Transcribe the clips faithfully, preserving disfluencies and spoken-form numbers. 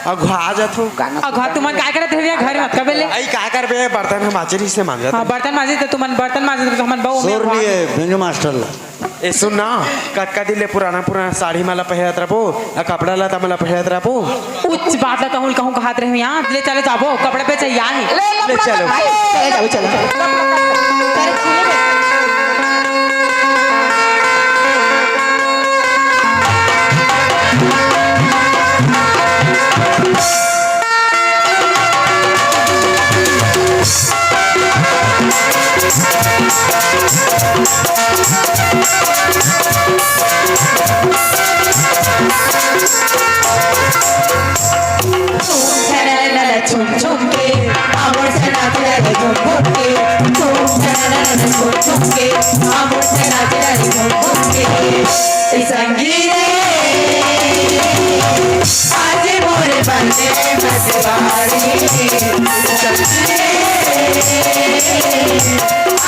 अघा जाथो। गाना अघा सुनता तुमन है। काय करत हवे घर में? कबे ले? अई, का करबे? बर्तन हम मांजे रहिसे, मांजत हाँ, हन। बर्तन मांजे तो तुमन बर्तन मांजे तो हमन बहू में सुर नहीं है, बेंजो मास्टर ला। ए, सुन ना, कतका दिन ले पुराना, पुराना साड़ी मला पहिरत रबो, आ कपड़ा लता मला पहिरत रबो। उच्च बात ला तहुल कहूँ कहात रहे यहाँ, ले चले जाबो, कपड़ा पे चाहिए ही। ले, ले चलो। चले जाबो, चलो। संगी रे, आज मोर बने बसवारी, संगी रे,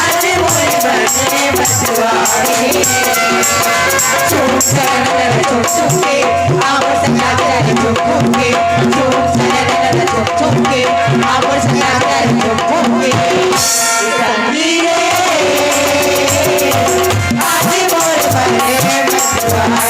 आज मोर बने बसवारी। झुम सरर झुम झुम के, आवर सना के झुम झुम के, झुम सरर झुम झुम के, आवर सना के झुम झुम के। संगी रे, आज मोर बने बसवारी।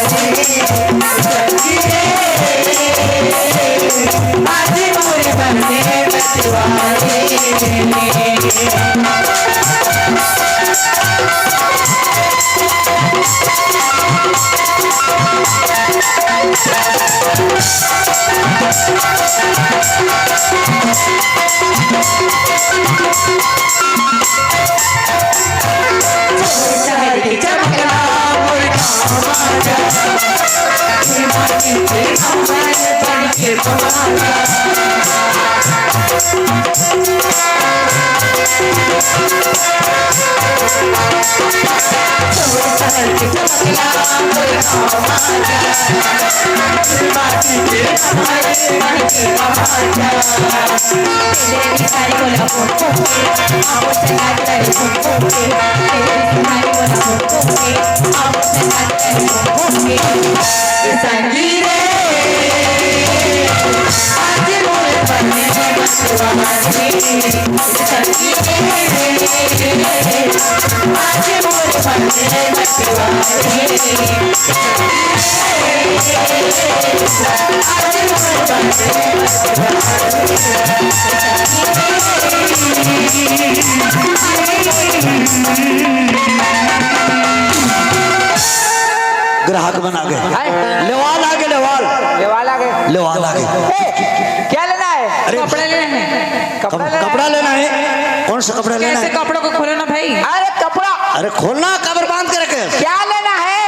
ग्राहक बना गए। हाय। लेवाल आ गए, लेवाल। लेवाल आ गए। लेवाल आ गए। ए, क्या लेना है? अरे, कपड़े लेने हैं। कपड़ा कप-, लेना है। कपड़ा लेना है। कौन सा कपड़ा लेना कैसे है? कपड़ों को खोलो ना भाई। अरे कपड़ा। अरे खोलना, कबर बांध के रखे। क्या लेना है?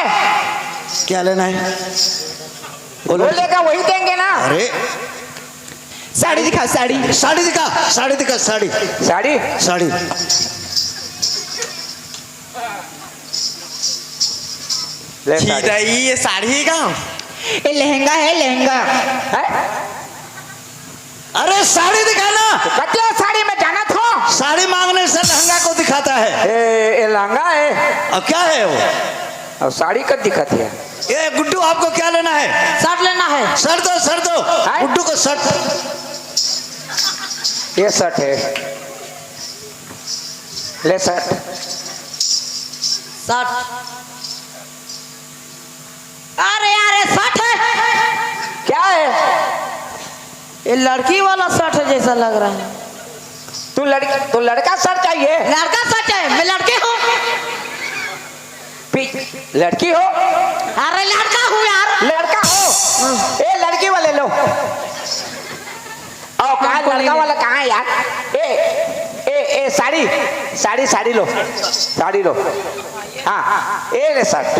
क्या लेना है? बोलो। बोलेगा वही देंगे ना। अरे। साड़ी दिखा, साड़ी। साड़ी दिखा, साड़ी दिखा, साड़ी। साड़ी? साड़ी। ले साड़ी। ये साड़ी का? ये लहंगा है, लहंगा। है? अरे साड़ी दिखाना। तो कतिया साड़ी में जाना था? साड़ी मांगने से लहंगा को दिखाता है। ए, ये लहंगा है। अब क्या है वो? और साड़ी कब दिखाती है? ये गुड्डू, आपको क्या लेना है? शर्ट लेना है। शर्ट दो, शर्ट दो। हैं? गुड्डू को शर्ट। ये शर्ट है। ले शर्ट। शर्ट। अरे यार, ये शर्ट है। क्या है? ये लड़की वाला शर्ट है जैसा लग रहा है। तू लड़की, तू लड़का शर्ट चाहिए? लड़का शर्ट है, मैं लड़की हूँ। पी-, लड़की हो? अरे लड़का हूँ यार। लड़का हो? ए, लड़की वाले लो। आओ, कहाँ हमको लड़का नहीं वाला कहाँ है यार? ए, ए, ए, साड़ी, साड़ी, साड़ी लो, साड़ी लो। हाँ, ए ले शर्ट।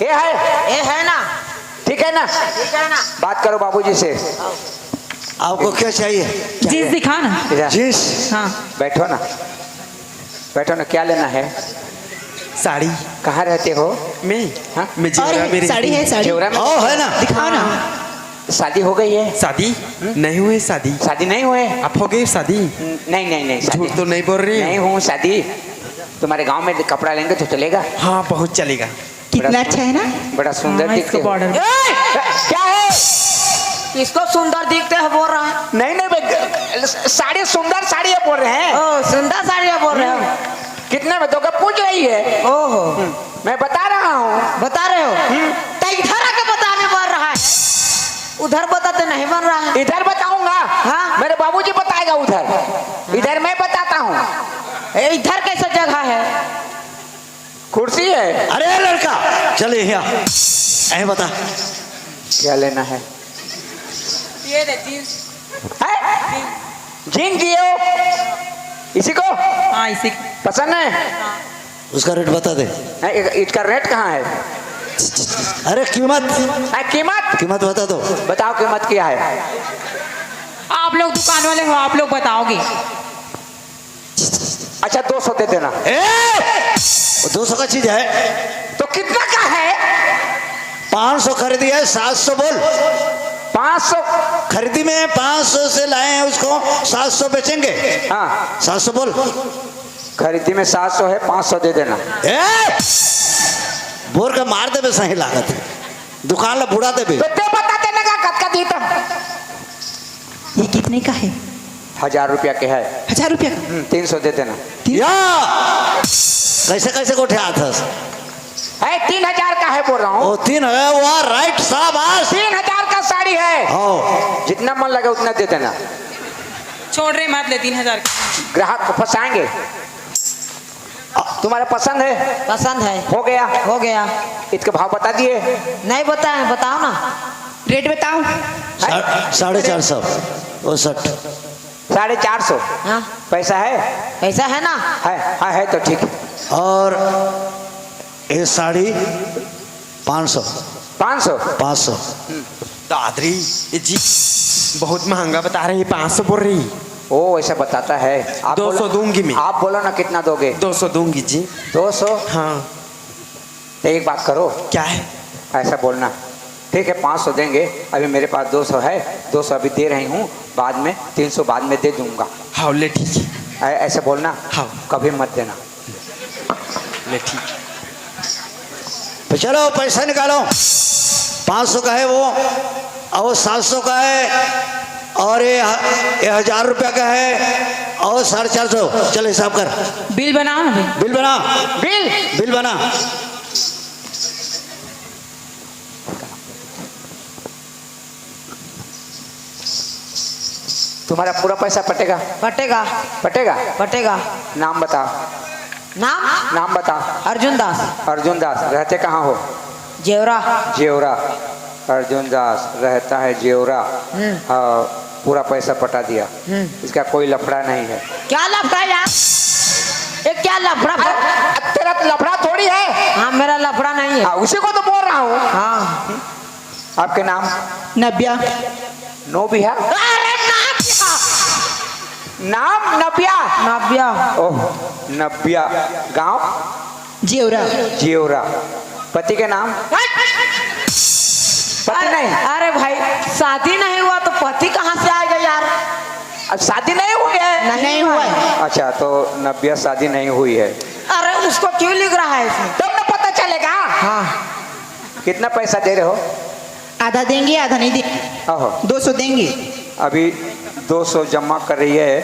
ये है? ये है ना? ठीक है ना? ठीक है ना? बात करो बाबूजी से। आपको क्या चाहिए? जींस दिखा ना। इधर। जींस? हाँ। बैठो ना, बैठो ना, क्या लेना है? साड़ी। कहाँ रहते हो? मैं? हाँ? मैं जेवरा और में रहती साड़ी हूँ। है, साड़ी। जेवरा में? आओ, है ना? दिखाओ ना। शादी हो गई है? शादी? हम्म? नहीं हुई शादी। शादी नहीं हुए? आप हो गई शादी? नहीं, नहीं, नहीं, शादी झूठ तो नहीं बोल रही? नहीं हूँ शादी। तुम्हारे गांव में कपड़ा लेंगे तो चलेगा? हाँ, बहुत चलेगा। कितना बड़ा अच्छा है ना? बड़ा सुंदर हाँ, दिखते इसको हो। बॉर्डर। ए! क्या है? किसको सुंदर दिखते हैं बोल रहा है? नहीं, नहीं, मैं ग-, साड़ी, सुंदर साड़ी है बोल रहे हैं। ओ, सुंदर साड़ी है बोल रहे हो। कितने में दोगे पूछ रही है। ओहो। मैं बता रहा हूँ। बता रहे हो? हम्म। तो इधर आके बताने बोल रहा है, उधर बताते नहीं बन रहा है। इधर बताऊंगा। हाँ। मेरे बाबूजी बताएगा उधर। इधर मैं बताता हूँ। ए, इधर कैसा जगह है? कुर्सी है। अरे लड़का, चल यहाँ, ऐ बता। क्या लेना है? ये दे जींस। है? जींस जियो। इसी को? हाँ, इसी को। पसंद है? उसका रेट बता दे। है, इ-, इसका रेट कहाँ है? अरे कीमत। है, कीमत? कीमत बता दो। बताओ, कीमत क्या है? आप लोग दुकान वाले हो, आप लोग बताओगे। अच्छा, दो सौ दे देना। ए, दो सौ का चीज है। तो कितना का है? पाँच सौ खरीदी है, सात सौ बोल। पाँच सौ? खरीदी में पाँच सौ से लाए हैं, उसको सात सौ बेचेंगे। हाँ। सात सौ बोल। खरीदी में सात सौ है, पाँच सौ दे देना। ए, बोर का मार देबे, सही लागत है, दुकान ला बुड़ा देबे। तो ते बता देने का कतका दी तो। ये कितने का है? हजार रुपया के है। हजार रुपया का? हम्म, तीन सौ दे देना। या, कैसे, कैसे गोठियाथस? है, तीन हजार का है बोल रहा हूँ। ओ, तीन है, वाह, राइट, शाबाश। तीन हजार का साड़ी है। हाँ। जितना मन लगे उतना दे देना। छोड़ रे, मत ले तीन हजार का। ग्राहक को फंसाएंगे। तुम्हारा पसंद है? पसंद है। हो गया? हो गया। इसका भाव बता दिए? नहीं बताए, बताओ ना। रेट बताओ। सा-, साढ़े चार सौ। ओ, सठ। साढ़े चार सौ। हाँ। पैसा है? पैसा है ना? है, हाँ, है तो ठीक है। और ये साड़ी पाँच सौ। पाँच सौ? पाँच सौ। दादरी, ये जी बहुत महंगा बता रही है, पाँच सौ बोल रही। ओ, ऐसा बताता है। आप दो सौ बोलो, दूंगी मैं। आप बोलो ना, कितना दोगे? दो सौ दूंगी जी। दो सौ? हाँ। तो एक बात करो। क्या है? ऐसा बोलना, ठीक है, पाँच सौ देंगे, अभी मेरे पास दो सौ है, दो सौ अभी दे रही हूँ, बाद में तीन सौ बाद में दे दूंगा। हाँ, ले ठीक है। ऐ-, ऐसे बोलना। हाँ। कभी मत देना। ले ठीक। तो चलो, पैसा निकालो। पाँच सौ का है वो, और सात सौ का है, और ये ह-, ये हजार रुपया का है, और साढ़े चार सौ। चल, हिसाब कर। बिल बनाओ ना भाई। बिल बना। बिल? बिल बना। तुम्हारा पूरा पैसा पटेगा? पटेगा। पटेगा? पटेगा। नाम बता। नाम? नाम बता। अर्जुन दास। अर्जुन दास, रहते कहाँ हो? जेवरा। जेवरा। अर्जुन दास रहता है जेवरा। हम्म। हाँ, पूरा पैसा पटा दिया। हम्म। इसका कोई लफड़ा नहीं है। क्या लफड़ा यार? ये क्या लफड़ा? अरे, तेरा लफड़ा थोड़ी है। हाँ, मेरा लफड़ा नहीं है। हाँ, उसी को तो बोल रहा हूँ। हाँ। आपके नाम? नबिया। नोबिया? अरे, नाबिया। नाम नबिया? नबिया। ओह, नबिया। गांव? जेवरा। जेवरा। पति के नाम? हट। पति नहीं? अरे भाई, शादी नहीं हुआ तो पति कहाँ से आएगा यार? अब शादी नहीं हुई है? नहीं हुआ है। अच्छा, तो नबिया शादी नहीं हुई है। अरे, उसको क्यों लिख रहा है इसमें? तब ना पता चलेगा। हाँ। कितना पैसा दे रहे हो? आधा देंगे, आधा नहीं देंगे। आहो। दो सौ देंगे। अभी दो सौ जमा कर रही है,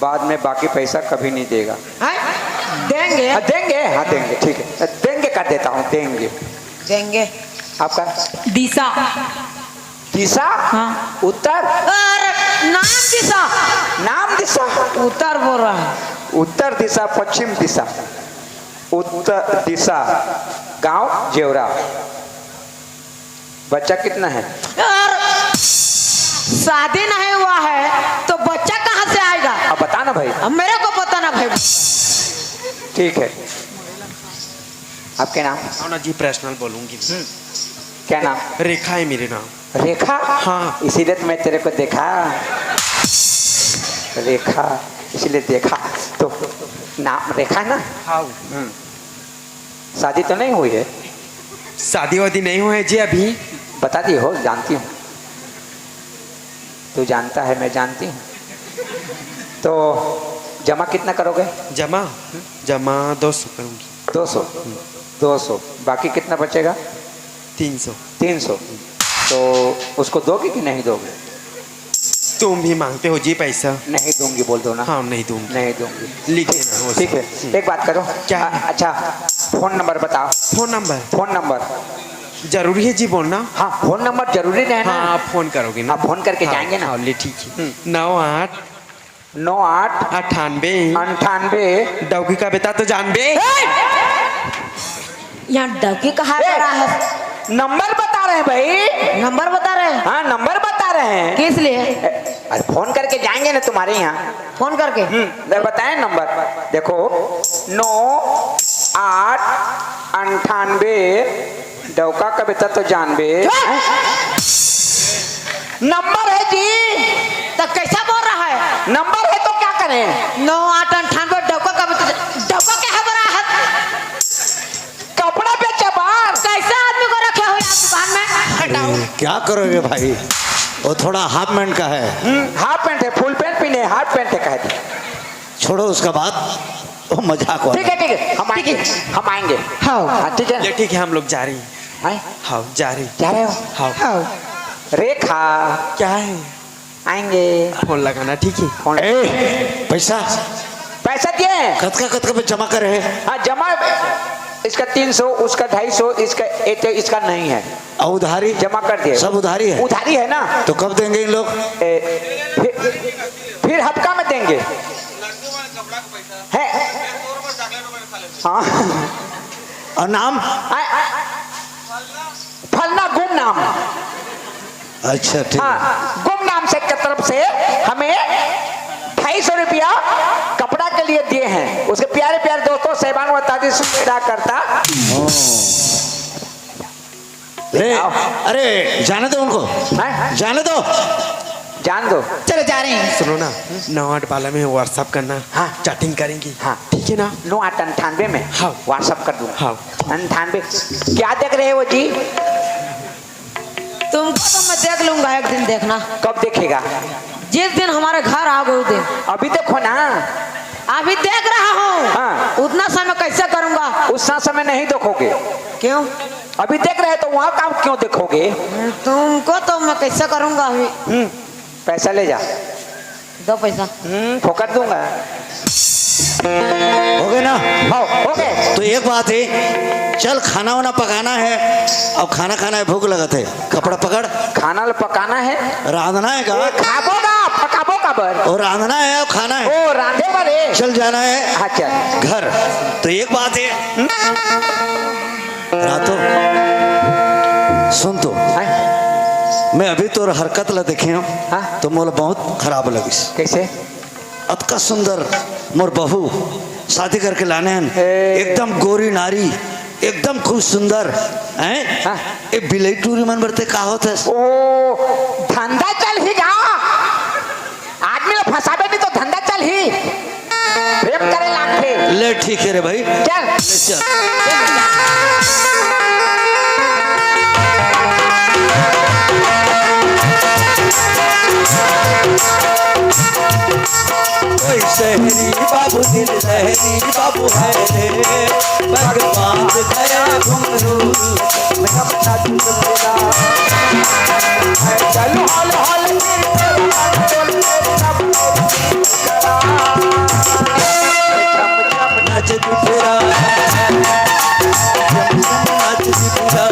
बाद में बाकी पैसा कभी नहीं देगा। हैं? देंगे। हाँ, देंगे, हाँ, देंगे, ठीक है, देंगे कर देता हूँ, देंगे। देंगे। आपका? दिशा। दिशा? हाँ। उत्तर? अरे, नाम दिशा। नाम दिशा? उत्तर बोल रहा है। उत्तर दिशा, पश्चिम दिशा, उत्तर दिशा, गांव जेवरा। बच्चा कितना है? यार, शादी नहीं हुआ है तो बच्चा कहाँ से आएगा? अब बता ना भाई। अब मेरे को पता ना भाई। ठीक है, आपके नाम? हाँ ना जी, पर्सनल बोलूंगी। हम्म। क्या नाम? रेखा है मेरे नाम। रेखा? हाँ। इसीलिए तो मैं तेरे को देखा। रेखा, इसीलिए देखा। तो नाम रेखा ना? हाँ। हम्म। शादी तो नहीं हुई है? शादी वादी नहीं हुआ है जी अभी। बता दी हो, जानती हूँ। तू जानता है, मैं जानती हूँ। तो जमा कितना करोगे? जमा? जमा दो सौ करूँगी। दो सौ? दो सौ। बाकी कितना बचेगा? तीन सौ। तीन सौ। तो उसको दोगे कि नहीं दोगे? तुम भी मांगते हो जी पैसा? नहीं दूंगी बोल दो ना। हाँ, नहीं दूंगी। नहीं दूंगी। लिख देना हो। ठीक है, एक बात करो। क्या है? अ-, अच्छा, फोन नंबर बताओ। Phone number? Phone number. जरूरी है जी बोलना? हाँ, फोन नंबर जरूरी है ना? हाँ, आप फोन करोगे ना? हाँ, फोन करके हाँ, जाएंगे ना? हाँ, ले, ठीक है। हम्म। नौ आठ नौ आठ अट्ठानबे। अंठानबे। डौकी का बेटा तो जानबे। ए! यहाँ डौकी कहा ए! जा रहा है? नंबर बता रहे हैं भाई। नंबर बता रहे हैं? हाँ, नंबर बता रहे हैं। किस लिए? ए, अरे, फोन करके जाएंगे ना तुम्हारे यहाँ। फोन करके? हम्म, मैं बताएं नंबर। देखो, नौ आठ अंठानबे। डौका का बेटा तो जानबे। चुप! नंबर है जी। तो कैसा बोल रहा है? नंबर है तो क्या करें? नौ आठ अंठानबे डौका का बेटा, डौका क्या है बोल रहा है? कपड़ा बेचे बार। कैसे आदमी को रखे हो यार दुकान में? हटाओ। ए, क्या करोगे भाई? वो थोड़ा हाफ पैंट का है। हम्म, हाफ पैंट है, फुल पैंट भी नहीं, हाफ पैंट है, कह दे। छोड़ो उसका बात, वो मजाक वाला। ठीक है, ठीक है, हम आएंगे, हम आएंगे। हाँ। हाँ, ठीक है ना? ये ठीक है, हम लोग जा रहे हैं। हैं? हाँ, जा रहे हैं। जा रहे हो? हाँ। हाँ। रेखा। क्या है? आएंगे। फोन लगाना, ठीक है? फोन। ए, पैसा? पैसा दिए हैं। कतका, कतका पे जमा करे है? हाँ, जमा इसका तीन सौ, उसका ढाई सौ, इसका, ए, तो इसका नहीं है। और उधारी? जमा कर दिए। सब उधारी है? उधारी है ना। तो कब देंगे इन लोग? ए, फिर, फिर हफ्ता में देंगे। है? हाँ। और नाम? आ, आ, फलना गुमनाम। अच्छा, ठीक है। हाँ, गुमनाम से की तरफ से हमें ढाई सौ रुपया कपड़ा के लिए दिए हैं। उसके प्यारे प्यारे दोस्तों, साहिबान व ताजी सुविधा करता। ले, आओ। अरे, जाने दो उनको। हैं? जाने दो। जान दो। चलो, जा रहे हैं। सुनो ना, नौ आठ वाला में WhatsApp करना, हाँ। Chatting करेंगे। हाँ। ठीक है ना? नौ आठ अंठानबे में हाँ। WhatsApp कर दूंगा। हाँ। अंठानबे। क्या देख रहे हो जी? तुमको तो मैं देख लूंगा एक दिन, देखना। कब देखेगा? जिस दिन हमारे घर आओगे उस दिन। अभी देखो ना। अभी देख रहा हूँ। हाँ। उतना समय कैसे करूंगा? उतना समय नहीं देखोगे। क्यों? अभी देख रहे तो वहाँ काम क्यों देखोगे? तुमको तो मैं कैसे करूंगा अभी? हम्म, पैसा ले जा। दो पैसा। हम्म, फोकट दूंगा। हो गए ना? हाँ, हो गए। तो एक बात है, चल, खाना वाना पकाना है, अब खाना खाना है, भूख लगत है, कपड़ा पकड़। खाना ल पकाना है? रांधना है का? ए, खाबो का, पकाबो का बर? और रांधना है और खाना है। ओ, रांधे बर है। चल जाना है हाँ, चल। घर। तो एक बात है, हम्म? रातो, सुन तो, हैं? मैं अभी तोर हरकत ला देखे हूँ, हाँ? तो मोला बहुत खराब लगिस। कैसे? अतका सुंदर मोर बहू शादी करके लाने हन, हे। एकदम गोरी नारी, एकदम खूब सुंदर, हैं? हाँ। ए बिलई टूरी मन बरते का होत हस? ओ, धंधा चल ही गा। आदमी ला फंसाबे नहीं तो धंधा चल ही। प्रेम करे लागथे। ले ठीक है रे भाई। चल। ले चल। कोई शहरी बाबू दिल लहरी बाबू है रे, पग बांध गया घुंघरू। चल हल हल नाच बिफरा, नाच बिफरा।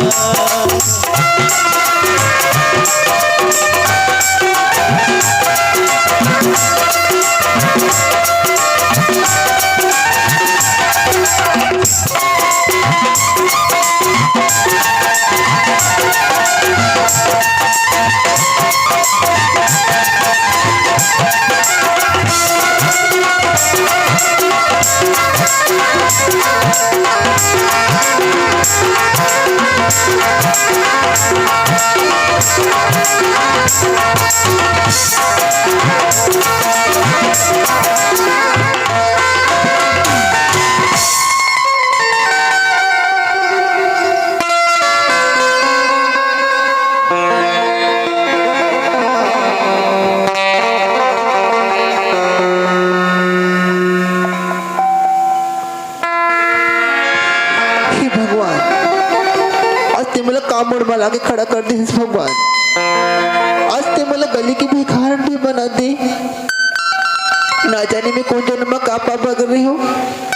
हे भगवान, आज ते मोला का मोर मा लाके खड़ा कर दे भगवान। आज ते मोला गली के भिखारन भी बना दे। ना जाने मैं कोन जनम मा का पाप कर रहे हो,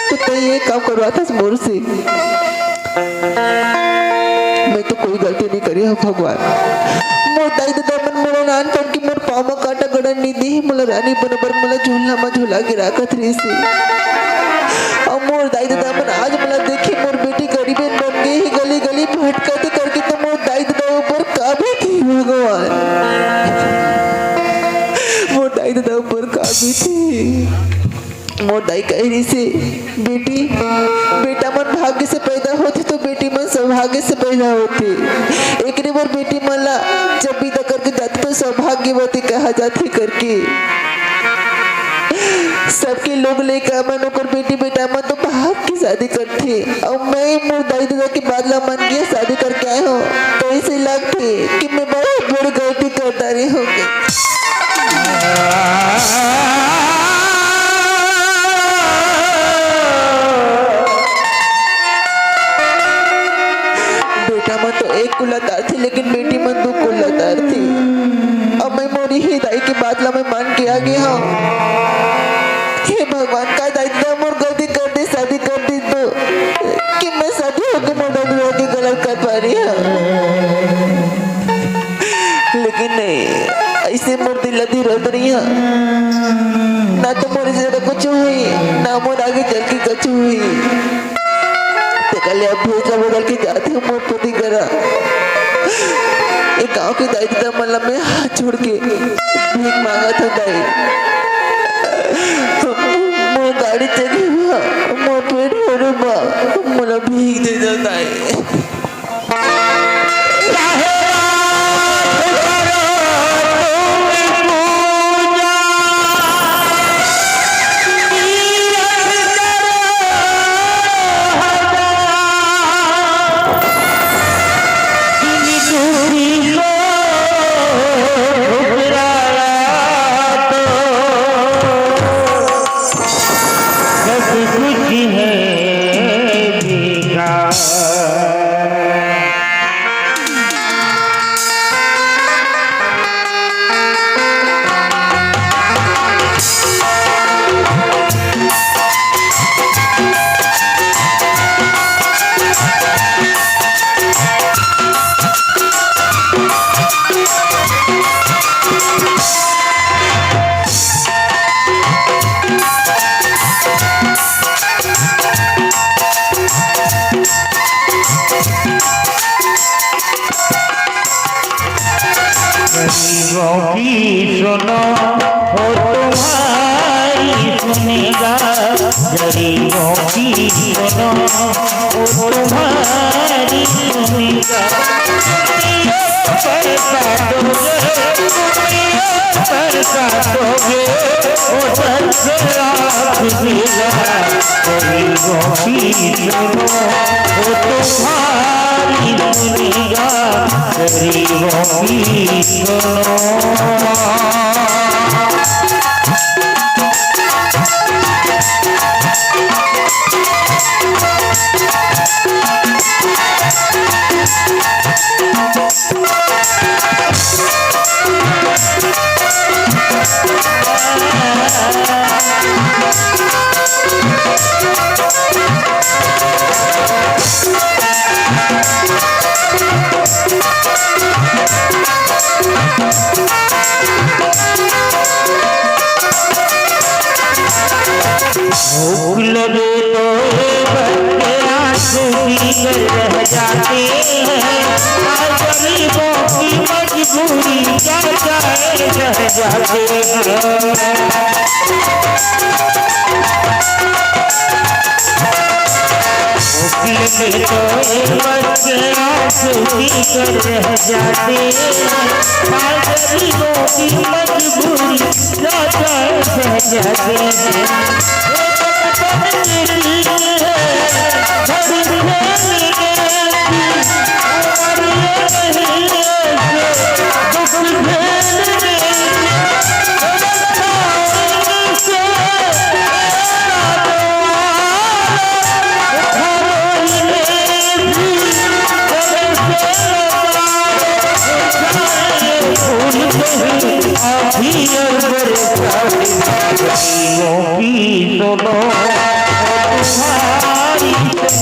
तो तैं ये काम करवाथस मोर से। मैं तो कोई गलती नहीं करे हो भगवान। मोर दाई ददा मन मोला नानपन के मोर पाँव मा कांटा गड़न नहीं दे, मोला रानी बरोबर मोला झूलना मा झूला के राखत रहिस हे। अउ मोर दाई ददा मन आज मोला देखे मोर बेटी गरीबन बन गे हे, गली गली भटकत हे करके, तो मोर दाई ददा ऊपर का बीतही भगवान। मोर दाई ददा ऊपर का बीतही। मोर दाई कहे रहिस हे, "बेटी, बेटा मन भाग्य से पैदा होथे तो बेटी मन सौभाग्य से पैदा होथे। एकरे बर बेटी मन ला जब विदा करके जाथे तो सौभाग्यवती कहा जाथे," करके। सबके लोग लइका मन ओकर बेटी बेटा मन तो भाग के शादी करथे, अउ मैं मोर दाई ददा के बात ला मान के शादी करके आए हो, तो ऐसे लगथे कि मैं बहुत बड़ी गलती कर डारे हों। बेटा मन तो एक कुल्ला तारथे, लेकिन बेटी मन दू कुल्ला तारथे। अब मैं मोर इही दाई के बात ला मैं मान के आगे हंव। हे भगवान, का दाई ददा मोर गलती कर दे, शादी कर दे तो, कि मैं शादी होके मोर दाई ददा के गलत कर पा रही हंव। लेकिन नहीं, ऐसे मोर दिल ला धीरज रही है। ना तो मोर जगह कुछ हुई, ना मोर आगे चल के कुछ हुई। तेकर ले अब भेजा बदल के जात हंव मोर पति करा। ए गांव के दाई ददा मन ला मैं हाथ जोड़ के भीख मांगत हंव दाई। मोर गाड़ी चली बा, मोर पेट भरे बा, मोला भीख दे दो दाई। सब कुछ है बेकार। गरीबों की सुनो, वो तुम्हारी सुनेगा। गरीबों की सुनो, वो तुम्हारी सुनेगा। ये पैसा दोगे, ये पैसा दोगे, वो सच से आंख मिला। गरीबों की सुनो, वो तुम्हारी सुनेगा। गरीबों की सुनो। भूख लगे तो ये बच्चे आंसू पीकर रह जाते हैं। आज गरीबों की मजबूरी क्या जाए, रह जाते हैं। भूख लगे तो ये बच्चे आंसू पीकर रह जाते हैं। आज गरीबों की मजबूरी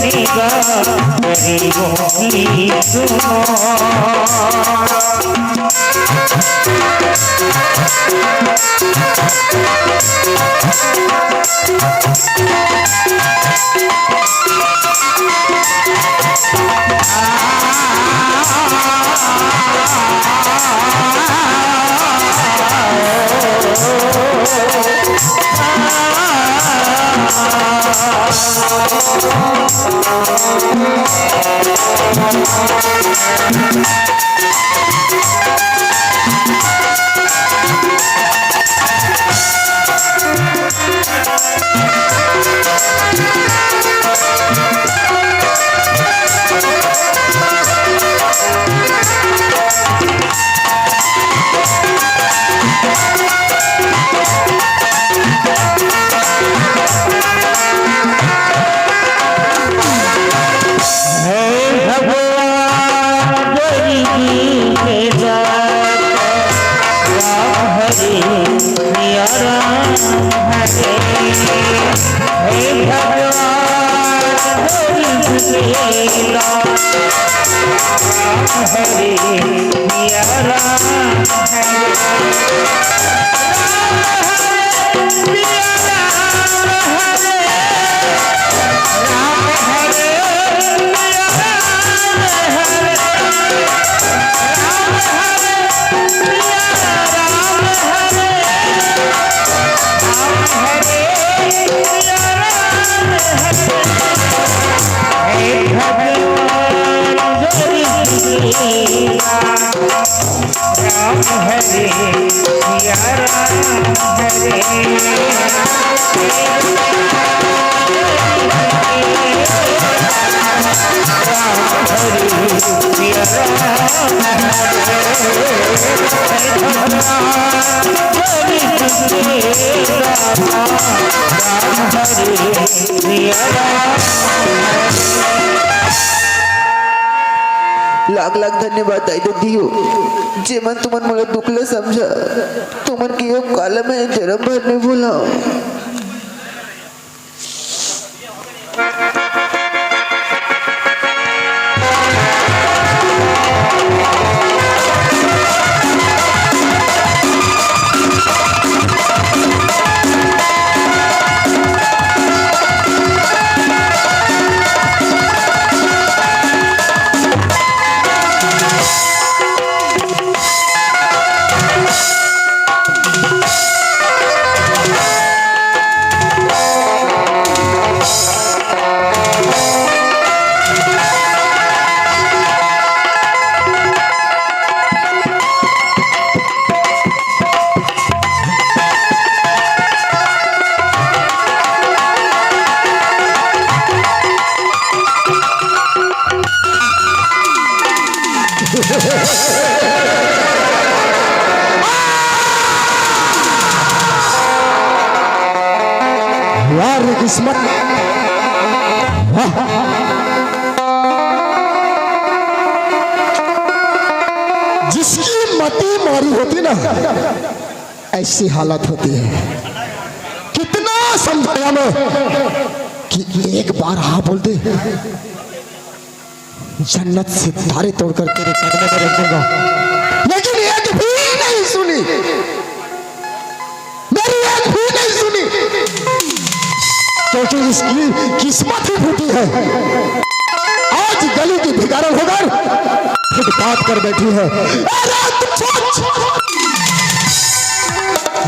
निगाह करी बोली सुनो। हे भगवान, गरीबी में दाता, राम हरे, सिया राम हरे। हे भगवान, गरीबी में दाता, राम हरे, सिया राम हरे। राम हरे, सिया राम हरे। राम हरे, सिया राम हरे। हरे भगवान, हरे कृष्ण राम, राम हरे, सिया राम हरे। लाख लाख धन्यवाद दाई दीदी हो, जेमन तुमन मोला दुख ल समझा, तुमन के यो काला मैं जरम भर नहीं भूला। वाह रे किस्मत, वाह। जिसकी मती मारी होती ना, ऐसी हालत होती है। कितना समझाया मैं कि एक बार हाँ बोल दे, जन्नत से तारे तोड़कर तेरे कदमों में रख दूंगा, लेकिन एक भी नहीं सुनी, मेरी एक भी नहीं सुनी, क्योंकि इसकी किस्मत ही फूटी है। आज गली की भिखारन होकर फुटपाथ पर बैठी है। अरे तू सोच,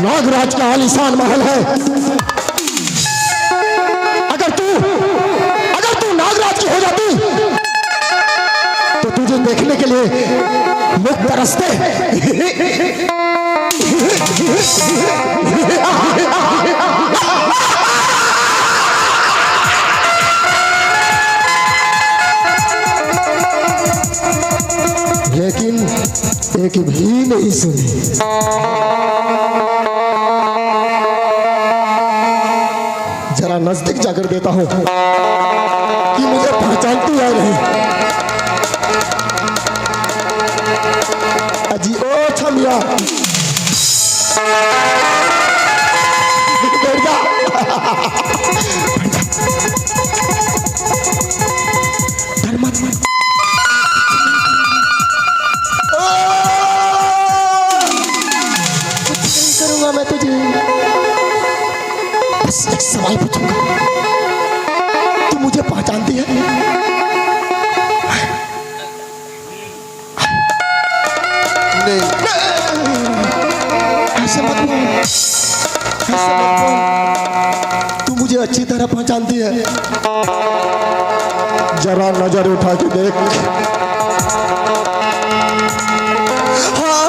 नागराज का आलीशान महल है। अगर तू, अगर तू नागराज की हो जाती तो तुझे देखने के लिए लोग तरसते। लेकिन एक भी नहीं सुनी। जरा नजदीक जाकर देता हूँ कि मुझे पहचानती है नहीं। अजी ओ छमिया, बैठ जा। मुझे पहचानती है? नहीं। ऐसे मत बोल, ऐसे मत बोल। तू मुझे अच्छी तरह पहचानती है। जरा नजर उठा के देख। हाँ।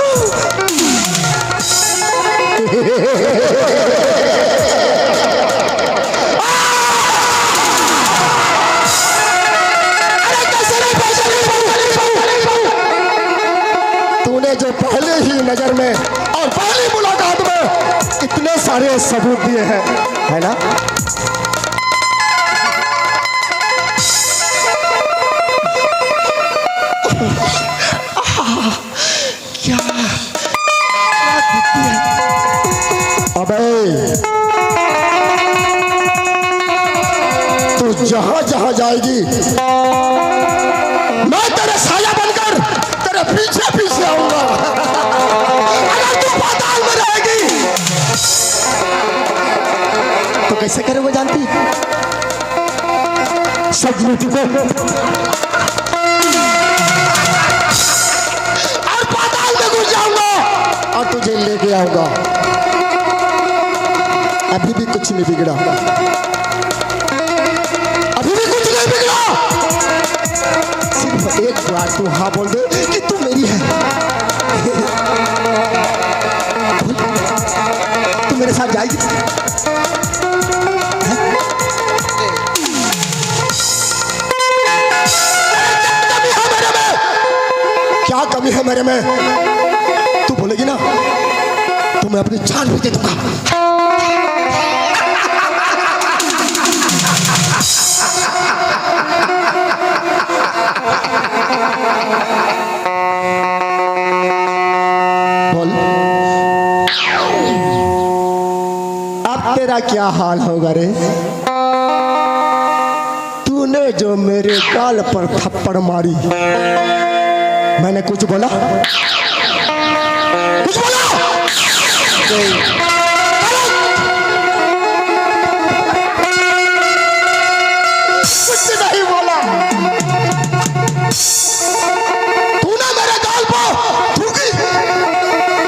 अरे कैसे नहीं पहचानी? तूने जो पहले ही नजर में और पहली मुलाकात में इतने सारे सबूत दिए हैं, है ना? क्या, क्या दिखती है? अबे, तू जहां जहां जाएगी, मैं तेरे साया बनकर तेरे पीछे पीछे आऊंगा। अगर तू पाताल में रहेगी, तो कैसे करेगा जानती? सजनी तुझे और पाताल में घुस जाऊंगा और तुझे लेके आऊंगा। अभी भी कुछ नहीं बिगड़ा, अभी भी कुछ नहीं बिगड़ा। सिर्फ एक बार तू हाँ बोल दे कि तू मेरी है। बोल, तू मेरे साथ जाएगी? हैं? कमी है मेरे में? क्या कमी है मेरे में? तू बोलेगी ना, तो मैं अपनी जान भी दे दूंगा। बोल, अब तेरा क्या हाल होगा रे? तूने जो मेरे गाल पर थप्पड़ मारी, मैंने कुछ बोला? कुछ बोला? नहीं। कुछ नहीं बोला। तूने मेरे गाल पर थूकी,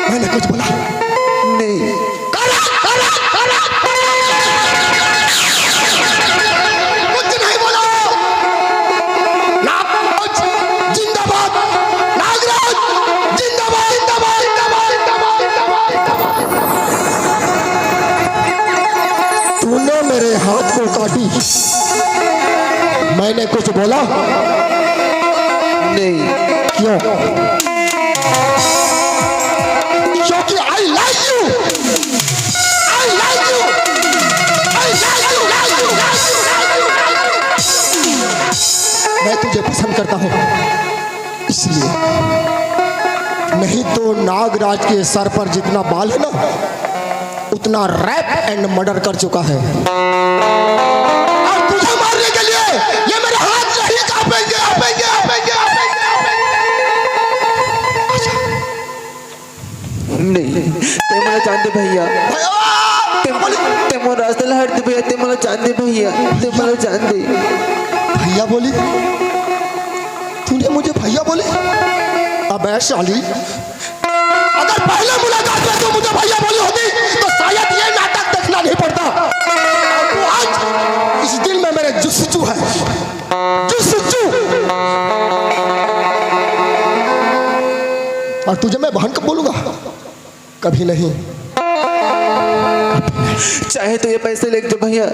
मैंने कुछ बोला? नहीं। कुछ नहीं बोला। नागराज जिंदाबाद, नागराज जिंदाबाद, जिंदाबाद, जिंदाबाद। तूने मेरे हाथ को काटी, मैंने कुछ बोला? नहीं। क्यों? क्योंकि I like you, I like you, I like you, like you, like you। मैं तुझे पसंद करता हूँ, इसलिए। नहीं तो नागराज के सर पर जितना बाल है ना, उतना rape and murder कर चुका है। और तुझे मारने के लिए ये मेरे हाथ नहीं कांपेंगे, कांपेंगे, कांपेंगे, कांपेंगे, कांपेंगे। नहीं, ते मोला जान दे भैया। भैया! ते, ते मोर रास्ता ला हट दे भैया, ते मोला जान दे भैया, ते मोला जान दे। भैया बोली? तूने मुझे भैया बोली? अबे साली, अगर पहले मुलाकात में तू मुझे भैया बोली होती, तो शायद ये नाटक देखना नहीं पड़ता। और तू आज इस दिल में मेरे जुस्सू है, जुस्सू। और तुझे मैं बहन कब बोलूंगा? कभी नहीं। चाहे तो ये पैसे ले जा भैया,